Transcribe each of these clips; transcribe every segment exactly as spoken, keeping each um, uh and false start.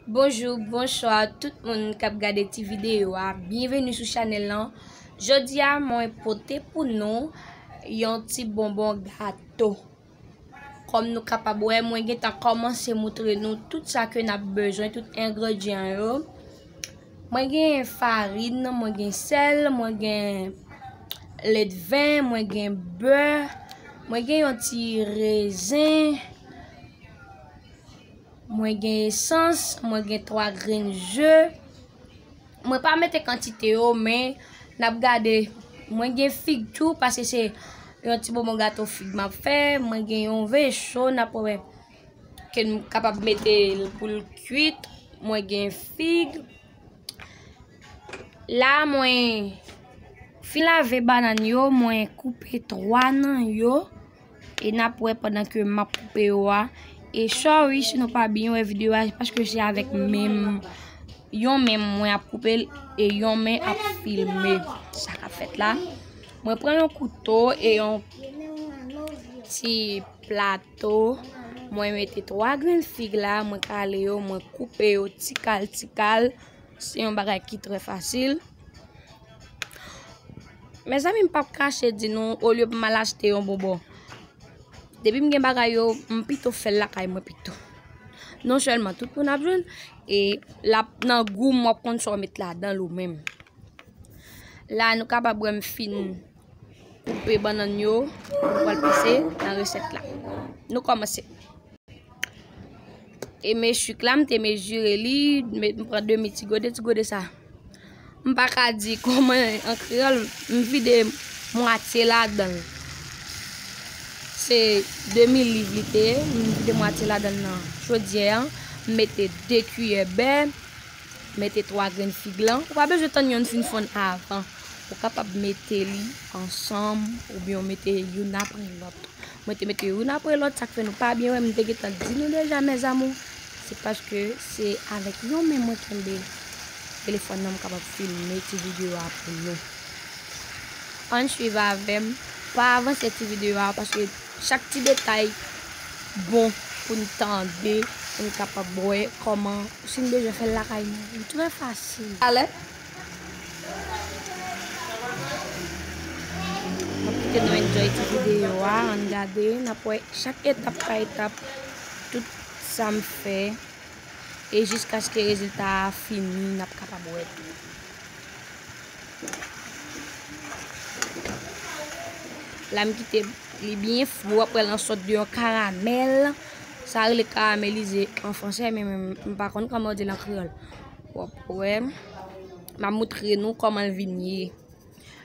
Bonjou, bonswa tout moun k ap gade ti videyo a. Byenveni sou chanèl lan. Jodi a, mwen pote pou nou yon ti bonbon gato. Kòm nou kapab wè, mwen gentan kòmanse moutre nou tout sa ke n ap bezwen, tout engredyan yo. Mwen gen farin, mwen gen sèl, mwen gen ledven, mwen gen bè, mwen gen yon ti rezen, mwen gen esans, mwen gen twa grenn je. Mwen pa mete kantite yo, men n ap gade. Mwen gen fig tou, paske se yon ti bonbon gato fig m ap fè. Mwen gen yon veso, n ap wè ke n kapab mete l pou l kuit. Mwen gen fig. La, mwen fin lave bannann yo, mwen koupe twa nan yo. E n ap wè pandan ke m ap koupe yo a. E sorry si nou pa byen wè videyo a, paske se avèk men m, yon men mwen ap koupe l e yon men ap filme sa k ap fèt la. Mwen pran yon kouto e yon ti plato. Mwen mete twa grenn fig la, mwen kale yo, mwen koupe yo ti kal, ti kal. Se yon bagay ki trè fasil. Mezanmi, m p ap kache di nou, olye pou m al achte yon bonbon, depi m gen bagay yo, m pito fè l lakay mwen pito. Non sèlman tout moun ap jwenn, e l ap nan gou m, w ap konn sa w met ladan l ou menm. La, nou kapab wè m fin koupe bannann yo, m pral pase nan resèt la. Nou kòmanse. E men sik la, m te mezire li, m pran demi ti gode, ti gode sa. M pa ka di kòman an kreyòl, m vide mwatye ladan l. Se demi liv li te ye, m vide mwatye ladan l nan chodyè an, m mete de kiyè bè, mete twa grenn fig lan. Ou pa bezwen tann yonn fin fonn avan. Ou kapab mete li ansanm oubyen w mete youn apre lòt. Mwen te mete youn apre lòt, sa k fè nou pa byen wè m, m te gentan di nou deja, mes amours. Se paske se avèk yon men mwen kenbe telefòn nan, m kapab filme ti videyo a pou nou. Ann swiv avè m, pa avanse ti videyo a, paske chak ti detay bon pou n tande, pou n kapab wè kòman, si n bezwen fè l lakay nou, li trè fasil. Alè. M ap kite nou enjoy ti videyo a, ann gade, n ap wè chak etap pa etap, tout sa m fè, e jiskaske rezilta a fini, n ap kapab wè tou. La, m kite li byen fri, w ap wè l an sòt de yon karamèl. Sa rele karamelize an fransè, men, men m pa konn kòman yo di l an kreyòl. W ap wè, m ap moutre nou kòman l vin ye.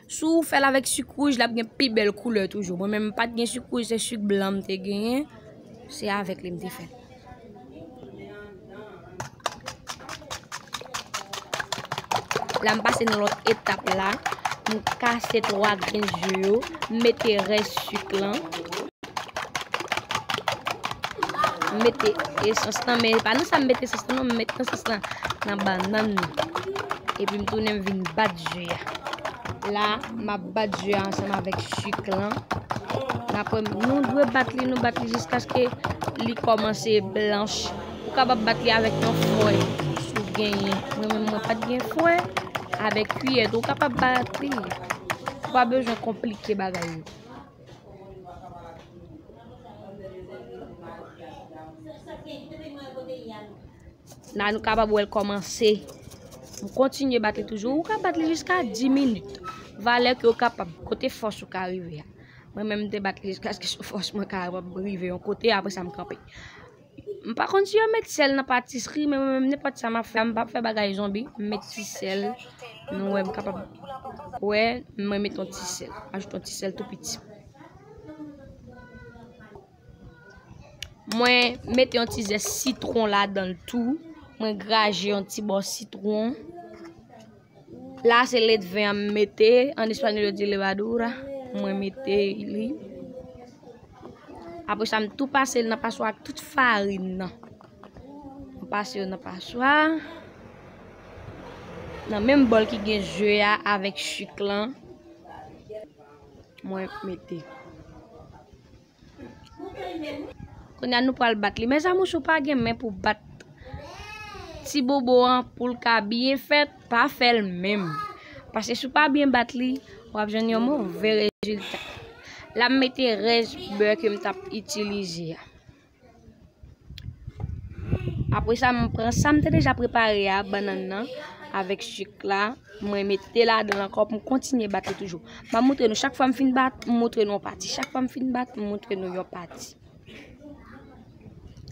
Si w fè l avèk sik wouj, l ap gen pi bèl koulè toujou. Mwen menm, m pa t gen sik wouj, se sik blan m te genyen. Se avèk li m te fè l. La, m pase nan lòt etap la. M kase twa grenn je yo. M mete rès sik lan. M mete esans lan, men pa nan sa m mete esans lan non, m mete esans lan nan bannann nan. Epi m tounen m vin bat je a. La, m ap bat je a ansanm avèk sik lan. N ap wè, nou dwe bat li, nou bat li jiskaske li kòmanse blanch. Ou kapab bat li avèk yon fwè, si w genyen. Mwen menm, mwen pa t gen fwè. Avèk kiyè tou, ou kapab bat li. Ou pa bezwen konplike bagay yo. La, nou kapab wè l kòmanse. M kontinye bat li toujou. Ou ka bat li jiska dis minit. Valè ke w kapab, kote fòs ou ka rive a. Mwen menm, m te bat li jiskaske fòs mwen kapab rive yon kote, apre sa, m kanpe. M pa konn si yo met sèl nan patisri, men mwen menm, nenpòt sa m ap fè, m p ap fè bagay zonbi, m met ti sèl. Nou wè, m kapab wè, mwen met yon ti sèl, ajoute yon ti sèl tou piti. Mwen mete yon ti zès sitwon ladan l tou. Mwen graje yon ti bò sitwon. La, se ledven an m mete. An espanyòl, yo di levadura. Mwen mete li. Apre sa, m tou pase l nan paswa ak tout farin nan. M pase yo nan paswa. Nan menm bòl ki gen je a avèk sik lan. Mwen mete. Kounye a nou pral bat li. Mezanmi, si w pa gen men pou bat Ti bobo an, pou l ka byen fèt, pa fè l menm. Paske si w pa byen bat li, w ap jwenn yon move rezilta. La m mete rès bè ke m t ap itilize a. Apre sa, m pran sa m te deja prepare a, bannann nan, avèk sik la, mwen mete ladan l ankò pou m kontinye bat li toujou. M ap montre nou, chak fwa m fin bat, m montre nou yon pati. Chak fwa m fin bat, m montre nou yon pati.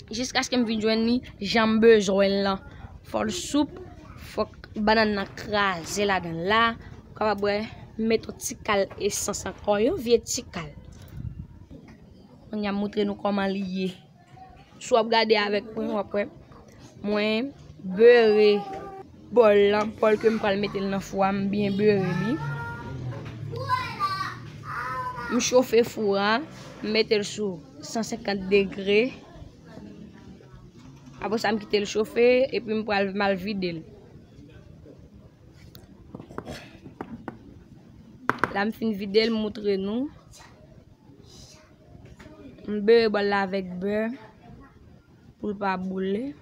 Jiskaske m vin jwenn li jan m bezwen l lan. Fò l soup, fòk bannann nan kraze ladan l la. Ou kapab wè, m met yon ti kal esans ankò, yon vye ti kal. Kounye a m montre nou kòman li ye. Si w ap gade avèk mwen, w ap wè. Mwen bere bòl lan, bòl ke m pral mete l nan fou a, m byen bere li. M chofe fou a, m mete l sou san senkant degre. Apre sa, m kite l chofe, epi m pral, m al vide l. La m fin vide l, m montre nou. M bere bòl la avèk bè pou l pa boule.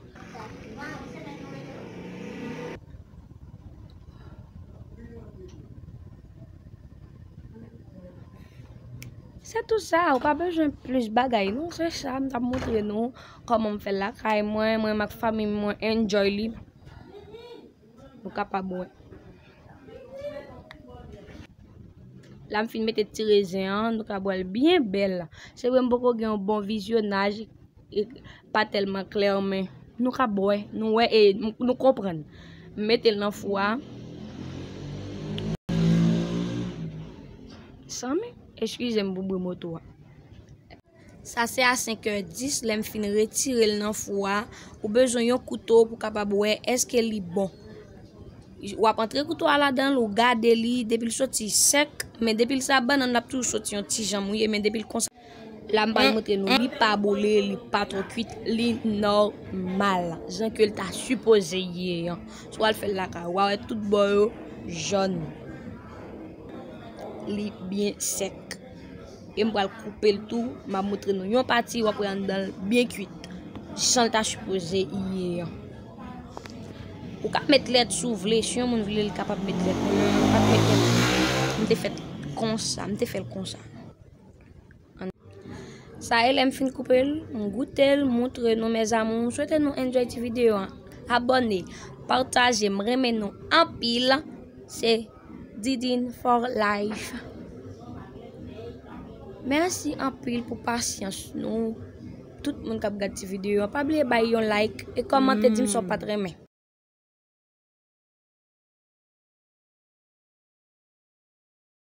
Se tou sa, ou pa bezwen plis bagay non, se sa m t ap montre nou kòman m fè l lakay mwen, mwen ak fanmi m, mwen enjoy li. Nou kapab wè. La m fin mete ti rezen an, nou ka wè l byen bèl. Se vre m poko gen yon bon vizyonaj, e pa tèlman klè, men nou ka wè, nou wè e nou konprann. M mete l nan fou a. Sanmi, eskize m pou bri moto a. Sa se a senk è dis, lè m fin retire l nan fou a, ou bezwen yon kouto pou kapab wè èske li bon. W ap antre kouto a ladan l, ou gade li, depi l soti sèk, men depi l sa bannann, l ap toujou soti yon ti jan mouye, men depi l konsa, la m pral montre nou, li pa boule, li pa twò kuit, li nòmal, jan ke l ta sipoze ye an. Si w al fè l lakay ou, w a wè tout bò yo jòn. Li byen sèk. E m pral koupe l tou, m ap montre nou yon pati, w ap wè anndan l byen kuit. Jan l ta sipoze ye an. Ou ka met lèt si w vle, si yon moun vle, li kapab met lèt. Mwen menm, m pa t met lèt. M te fè l konsa, m te fè l konsa. Sa e lè m fin koupe l, m goute l, montre nou, mes amours. M swete nou enjoy ti videyo an. Abòne, pataje, m renmen nou anpil. Se Didine for life. Mèsi anpil pou pasyans nou. Tout moun k ap gad ti videyo an, pa bliye bay yon like e kòmante, di m sa w pa t renmen.